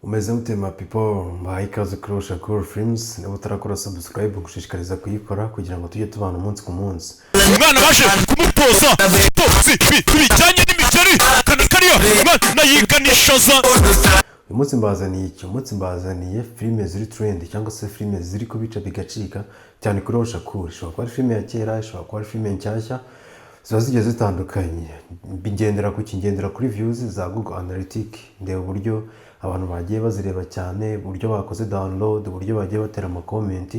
Umeze mute, my people? Mbahaye ikaze kuri Shakur Films. Niba utarakora subscribe, ngushishikariza kuyikora kugira ngo tujye tubana umunsi ku munsi. Umwana baje kumutoza tozi bijyanye n'imigeri kana kariya mwana yiganishaza. Uyu munsi mbazaniye iki? Uyu munsi mbazaniye filime ziri trend cyangwa se filime ziri kubica bigacika cyane kuri Shakur. Ishobora kuba ari filime ya kera, ishobora kuba ari filime nshyashya, ziba zigiye zitandukanye. Ngendera ku kigendera kuri views za Google Analytics, ndeba uburyo abantu bagiye bazireba cyane, uburyo bakoze download, uburyo bagiye batera ama comment,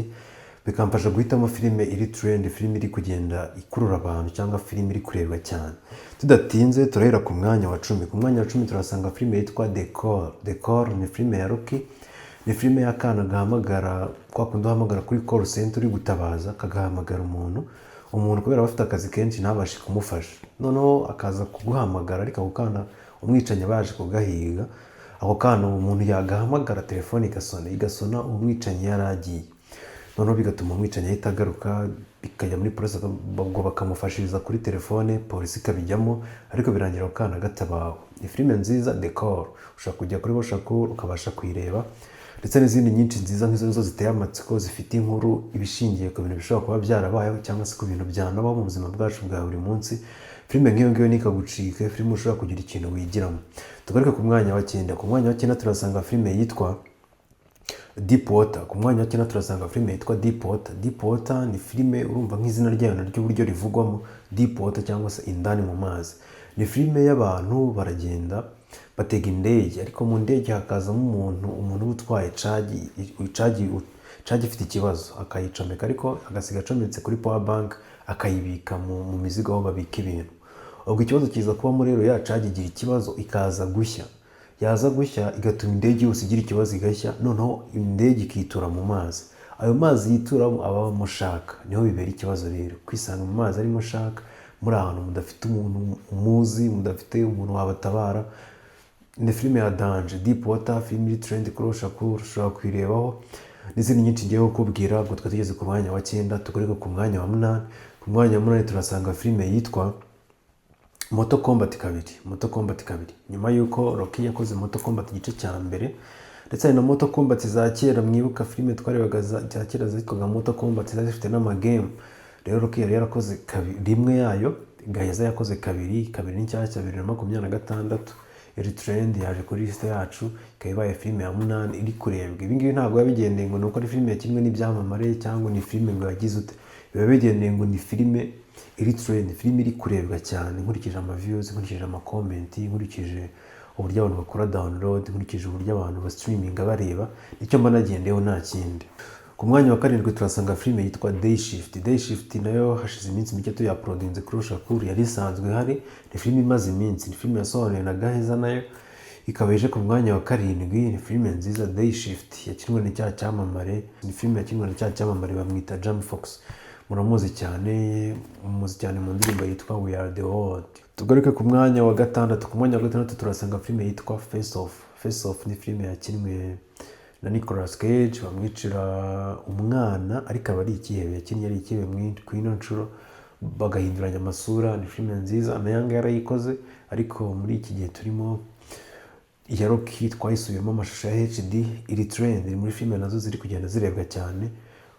bikamfasha guhitamo filime iri trend, filime iri kugenda ikurura abantu cyangwa filime iri kurebwa cyane. Tudatinze, turahera ku mwanya wa 10. Ku mwanya wa 10 turasanga filime yitwa The Call. The Call ni filime ya Rocky, ni filime y'akana gahamagara kwa kundi uhamagara kuri call center uri gutabaza, kagahamagara umuntu kubera aba afite akazi kenshi ntabashe kumufasha, noneho akaza kuguhamagara, ariko ako kana umwicanyi aba yaje kugahiga. Ako kana umuntu yagahamagara, telefone igasona, igasona umwicanyi yari agiye, noneho bigatuma umwicanyi ahita agaruka, bikajya muri polisi, ubwo bakamufashiriza kuri telefone, polisi ikabijyamo, ariko birangira ako kana gatabawe. Ni filime nziza, The Call. Ushobora kujya kuri Shakur ukabasha kuyireba, ndetse n'izindi nyinshi nziza nk'izo nizo ziteye amatsiko, zifite inkuru ibishingiye ku bintu bishobora kuba byarabayeho cyangwa se ku bintu byanabaho mu buzima bwacu bwa buri munsi. Filime nk'iyo ngiyo ntikagucike, filime ushobora kugira ikintu wigiramo. Tugaruke ku mwanya wa 9. Ku mwanya wa 9 turasanga filime yitwa Deep Water. Ku mwanya wa 9 turasanga filime yitwa Deep Water. Deep Water ni filime, urumva nk'izina ryayo naryo uburyo rivugwamo, Deep Water cyangwa se indani mu mazi. Ni filime y'abantu baragenda batega indege, ariko mu ndege hakazamo umuntu uba utwaye charge, charge ifite ikibazo, akayicomeka ariko agasiga acometse kuri power bank, akayibika mu mizigo aho babika ibintu. Ubwo ikibazo kiza kubamo rero, ya charge igira ikibazo, ikaza gushya. Yaza gushya igatuma indege yose igira ikibazo, igashya, noneho indege ikitura mu mazi. Ayo mazi yituramo ababamo shark, niho bibera ikibazo rero. Kwisanga mu mazi arimo shark, muri ahantu mudafite umuntu umuzi, mudafite umuntu wabatabara. Ni filime ya danger, Deep Water, filime iri trend kuri Shakur, ushobora kuyirebaho n'izindi nyinshi ngiye kukubwira. Ubwo twari tugeze ku mwanya wa 9, tugaruke ku mwanya wa 8. Ku mwanya wa 8 turasanga filime yitwa Mortal Kombat 2. Mortal Kombat 2, nyuma y'uko Rocky yakoze Mortal Kombat igice cya mbere, ndetse hari na Mortal Kombat za kera. Mwibuka filime twarebaga za kera zitwaga Mortal Kombat, zari zifite n'ama game. Rero Rocky yari yarakoze rimwe yayo, Gaheza yakoze kabiri. Kabiri ni nshyashya, 2026, iri trend, yaje kuri lisite yacu, ikaba ibaye filime ya 8 iri kurebwa. Ibi ngibi ntabwo biba bigendeye ngo ni uko ari filime yakinwe n'ibyamamare cyangwa ni filime ngo yagize ute. Biba bigendeye ngo ni filime iri trend, filime iri kurebwa cyane, nkurikije ama views, nkurikije ama comment, nkurikije uburyo abantu bakora download, nkurikije uburyo abantu ba-streaminga bareba. Nicyo mba nagendeyeho, nta kindi. Ku mwanya wa 7 turasanga filime yitwa Day Shift. Day Shift nayo hashize iminsi mike tuya-uploadinze kuri Shakur, yari isanzwe ihari. Ni filime imaze iminsi, ni filime yasobanuwe na Gaheza, nayo ikaba ije ku mwanya wa 7. Ni filime nziza, Day Shift, yakinwe na cya cyamamare. Ni filime yakinwe na cya cyamamare bamwita Jamie Foxx, muramuzi cyane, muzi cyane mu ndirimbo yitwa We Are the World. Tugaruke ku mwanya wa 6. Ku mwanya wa 6 turasanga filime yitwa Face Off. Face Off ni filime yakinwe na Nicolas Cage, bamwicira umwana ariko aba ari ikihebe, yakinnye ari ikihebe ku ino nshuro, bagahinduranya amasura. Ni filime nziza, nayo yarayikoze, ariko muri iki gihe turimo iya Rocky twayisubiyemo amashusho ya HD. Iri trend, iri muri filime nazo ziri kugenda zirebwa cyane,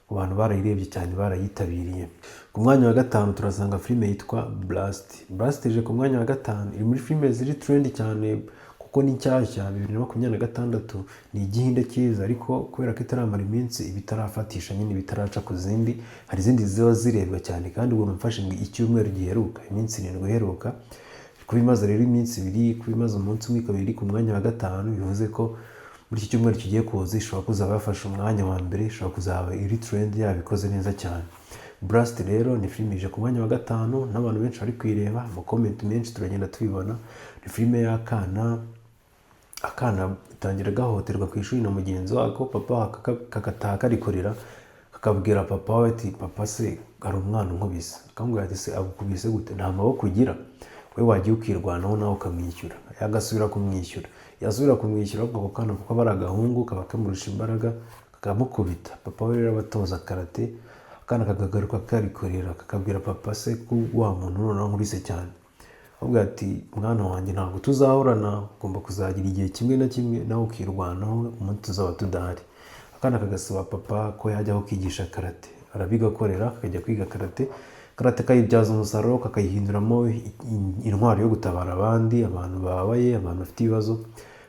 ku bantu barayirebye cyane, barayitabiriye. Ku mwanya wa 5 turasanga filime yitwa Blast. Blast ije ku mwanya wa 5, iri muri filime ziri trend cyane kuko ni nshyashya, 2026, ni igihinde cyiza, ariko kubera ko itaramara iminsi iba itarafatisha nyine, iba itaraca ku zindi. Hari izindi ziba zirebwa cyane, kandi ubu mfashe ngo icyumweru giheruka, iminsi 7 iheruka, kuba imaze rero iminsi 2, kuba imaze umunsi umwe, ikaba iri ku mwanya wa 5, bivuze ko muri iki cyumweru kigiye kuza ishobora kuzaba yafashe umwanya wa mbere, ishobora kuzaba iri trend, yabikoze neza cyane. Blast rero ni filime ije ku mwanya wa 5 n'abantu benshi bari kuyireba, ama comment menshi turagenda tubibona. Ni filime y'akana. Akana itangira gahohoterwa ku ishuri na mugenzi wako, papa kakataha karikorera, kakabwira papa we ati: "Papa, se hari umwana unkubise." Akamubwira ati: "Se agukubise gute? Nta maboko ugira we? Wagiye ukirwanaho nawe ukamwishyura." Yagasubira kumwishyura, yasubira kumwishyura, ako kana kuko aba ari agahungu kaba kamurusha imbaraga, kakamukubita. Papa we rero abatoza karate, akana kakagaruka karikorera, kakabwira papa: "Se ko wa muntu noneho nkubise cyane?" Avuga ati: "Mwana wanjye, ntabwo tuzahorana, ugomba kuzagira igihe kimwe na kimwe nawe ukirwanaho umunsi tuzaba tudahari." Akana kagasaba papa ko yajyaho kwigisha karate, arabigakorera, kakajya kwiga karate. Karate kayibyaza umusaruro, kakayihinduramo intwaro yo gutabara abandi, abantu bababaye, abantu bafite ibibazo.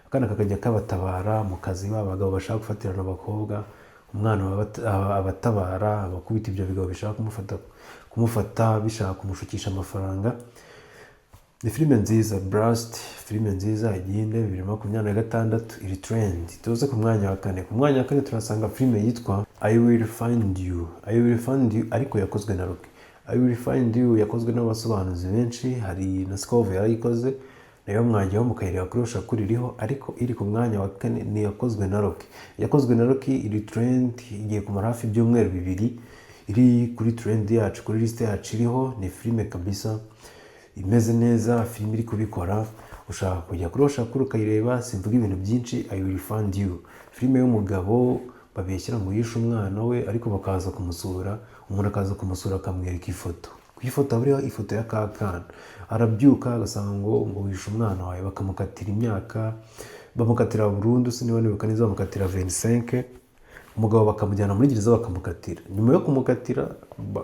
Akana kakajya kabatabara mu kazi, ba bagabo bashaka gufatirana abakobwa, umwana abatabara, abakubita ibyo bigabo bishaka kumufata bishaka kumushukisha amafaranga. Ni filime nziza, Blast, filime nziza igihinde, 2026, iri trend. Tuze ku mwanya wa kane. Ku mwanya wa kane turasanga filime yitwa I Will Find You. I Will Find You ariko yakozwe na Rocky. I Will Find You yakozwe n'abasobanuzi benshi, hari na Scove yarayikoze, nayo mwajyaho mukayireba kuri Shakuri iriho, ariko iri ku mwanya wa kane ni yakozwe na Rocky. Yakozwe na Rocky iri trend, igiye kumara hafi ibyumweru 2 iri kuri trend yacu, kuri liste yacu iriho. Ni filime kabisa imeze neza, filime iri kubikora. Ushaka kujya kuri Shakuri ukayireba, simvuga ibintu byinshi. I Will Find You, filime y'umugabo babeshyira ngo yishe umwana we, ariko bakaza kumusura, umuntu akaza kumusura akamwereka ifoto. Ku ifoto haba hariho ifoto ya ka kana. Arabyuka agasanga ngo wishe umwana wawe, bakamukatira imyaka, bamukatira burundu, siniba nibuka neza, bamukatira 25. Umugabo bakamujyana muri gereza, bakamukatira. Nyuma yo kumukatira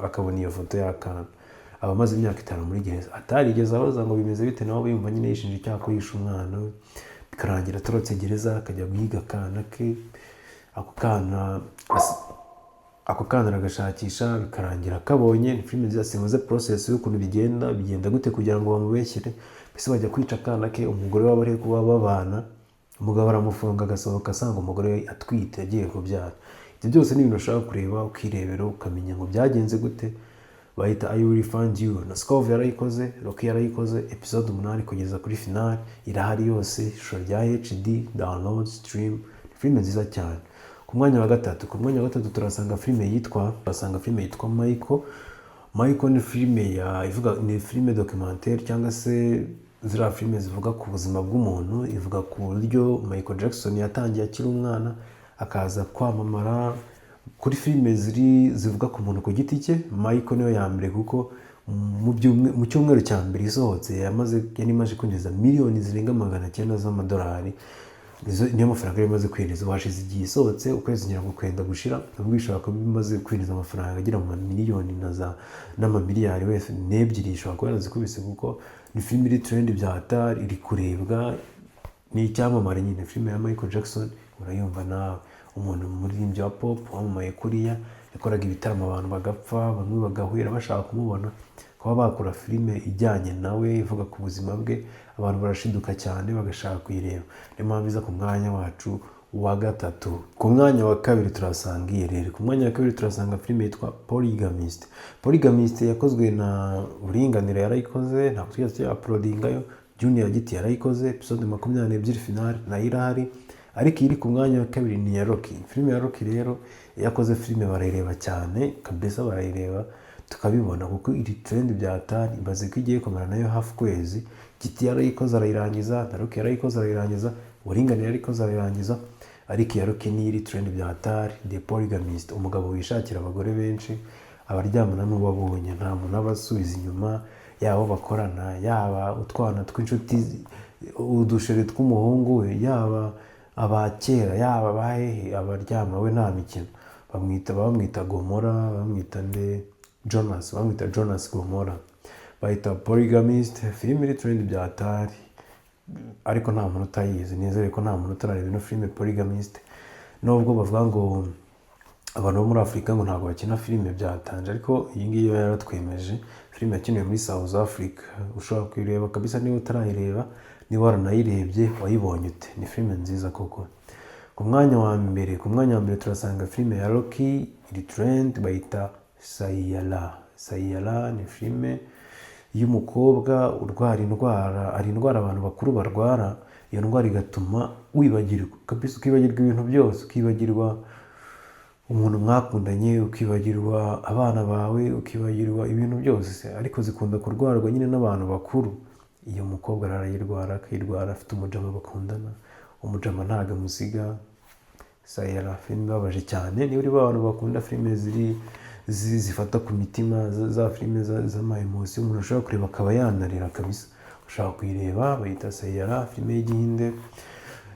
akabona iyo foto y'akana. Aba amaze imyaka 5 muri gereza atarigeze abaza ngo bimeze bite, nawe yumva nyine yishinja icyaha ko yishe umwana we. Bikarangira atorotse gereza, akajya guhiga akana ke. Ako kana aragashakisha, bikarangira kabonye. Ni filime nziza. Simuze process y'ukuntu bigenda, bigenda gute kugira ngo bamubeshyere, mbese bajya kwica akana ke. Umugore waba ari kuba babana, umugabo aramufunga, agasohoka asanga umugore we atwite, agiye kubyara. Ibyo byose ni ibintu ushobora kureba, ukirebera, ukamenya ngo byagenze gute. Bayita I Will Find You. Na Scove yarayikoze, Rocky yarayikoze, episode 8 kugeza kuri final irahari yose, ishusho rya HD, download, stream. Ni filime nziza cyane. Ku mwanya wa gatatu, ku mwanya wa gatatu turasanga filime yitwa Michael. Michael ni filime ya ivuga, ni filime documentaire cyangwa se ziriya filime zivuga ku buzima bw'umuntu. Ivuga ku buryo Michael Jackson yatangiye akiri umwana, akaza kwamamara. Kuri filime ziri zivuga ku muntu ku giti cye, Michael niyo ya mbere, kuko mu cyumweru cya mbere isohotse yari imaze kwinjiza miliyoni zirenga 900 z'amadolari. Niyo mafaranga yari imaze kwinjiza. Hashize igihe isohotse, ukwezi ngira ngo kwenda gushira, ubwo ishobora kuba imaze kwinjiza amafaranga agera mu mamiliyoni na za n'amamiliyari wese n'ebyiri ishobora kuba yarazikubise, kuko ni filime iri trend bya hatari, iri kurebwa, ni icyamamare nyine. Filime ya Michael Jackson urayumva nawe, umuntu umuririmbyi wa pop wamamaye kuriya, yakoraga ibitaramo abantu bagapfa, bamwe bagahwera bashaka kumubona, kuba bakora filime ijyanye nawe, ivuga ku buzima bwe, abantu barashiduka cyane bagashaka kuyireba. Niyo mpamvu iza ku mwanya wacu wa gatatu. Ku mwanya wa kabiri turasanga iyi rero, ku mwanya wa kabiri turasanga filime yitwa Polygamist. Polygamist yakozwe na Buringanire, yarayikoze, ntabwo twigeze tuyauploadingayo. Junior Giti yarayikoze, episode 22 final nayo irahari, ariko iri ku mwanya wa kabiri ni iya Rocky. Filime ya Rocky rero, iyo akoze filime barayireba cyane kabisa, barayireba tukabibona kuko iri trend bya hatari. Imaze ko igiye kumara nayo hafi ukwezi. Giti yarayikoze arayirangiza, na Rocky yarayikoze arayirangiza, Uburinganire yarayikoze arayirangiza, ariko iya Rocky niyo iri trend bya hatari. The Polygamist, umugabo wishakira abagore benshi, abaryamana n'uwo abonye, nta muntu aba asubiza inyuma, yaba abo bakorana, yaba utwana tw'inshuti, udusheri tw'umuhungu we, yaba aba kera, yaba abahehe, abaryama we nta mikino. Bamwita Gomora, bamwita nde, Jonas, bamwita Jonas Gomora. Bayita Polygamist, filime iri trend bya hatari, ariko nta muntu utayizi. Nizere ko nta muntu utarareba ino filime Polygamist, nubwo bavuga ngo abantu bo muri Afurika ngo ntabwo bakina filime byatanje, ariko iyi ngiyi yo yaratwemeje. Filime yakiniwe muri South Africa, ushobora kuyireba kabisa niba utarayireba. Niba waranayirebye, wayibonye ute? Ni filime nziza koko. Ku mwanya wa mbere turasanga filime ya Rocky iri trend, bayita Sayala. Sayala ni filime y'umukobwa urwara indwara, hari indwara abantu bakuru barwara, iyo ndwara igatuma wibagirwa kabisa, ukibagirwa ibintu byose, ukibagirwa umuntu mwakundanye, ukibagirwa abana bawe, ukibagirwa ibintu byose, ariko zikunda kurwarwa nyine n'abantu bakuru. Iyo mukobwa arayirwara, akayirwara afite umujama bakundana, umujama ntabwo amusiga. Sayara, filime ibabaje cyane. Niba uri abantu bakunda filime ziri zifata ku mitima, za filime z'ama emotion umuntu ashobora kureba akaba yanarira kabisa. Ushobora kuyireba, bayita Saiyaara, filime y'Igihinde.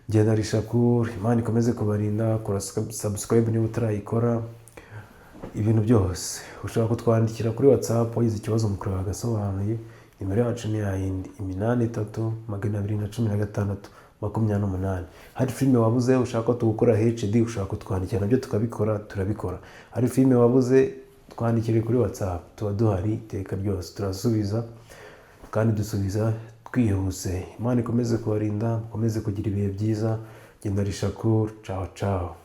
Genda Rishakur, Imana ikomeze kubarinda. Kora subscribe niba utarayikora, ibintu byose. Ushobora kutwandikira kuri WhatsApp wagize ikibazo mu kureba agasobanuye. Nimero yacu ni yayindi, 8 3 216 28. Hari filime wabuze ushaka ko tuwukora HD, ushaka kutwandikira nabyo tukabikora, turabikora. Hari filime wabuze, twandikire kuri WhatsApp, tuba duhari iteka ryose, turasubiza kandi dusubiza twihuse. Imana ikomeze kubarinda, mukomeze kugira ibihe byiza. Genda Rishakur, ciao ciao.